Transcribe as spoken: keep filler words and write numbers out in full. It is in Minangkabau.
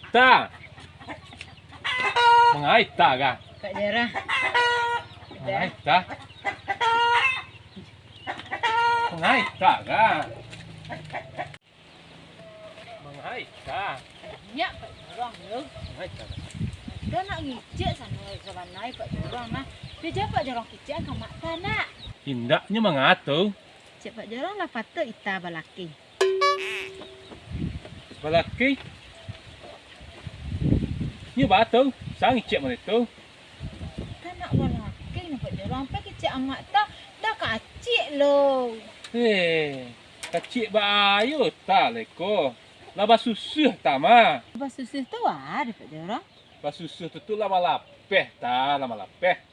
Ta. Mangai ta ga? Pak Jorong. Mangai ta. Mangai ta ga? Mangai ta. Nyak, Pak Jorong, yo. Mangai ta ga? Dah nak ngicek sano sabanai, Pak Jorong, nah. Bija Pak Jorong kicek ka mak ta, nak. Indaknyo mangato. Cek Pak Jorong lah patuik ita balaki. Balaki? Nyo baa tu, sangicek mode tu. Kan nak balaki nyo Pak Jorong, ampia kicek amak ta, dah kacik lo. Eh, kacik baayo ta leko. Lah basusuah ta mah. Basusuah tu baa deh Pak Jorong? Basusuah tu, tu lah malapeh ta, lah malapeh.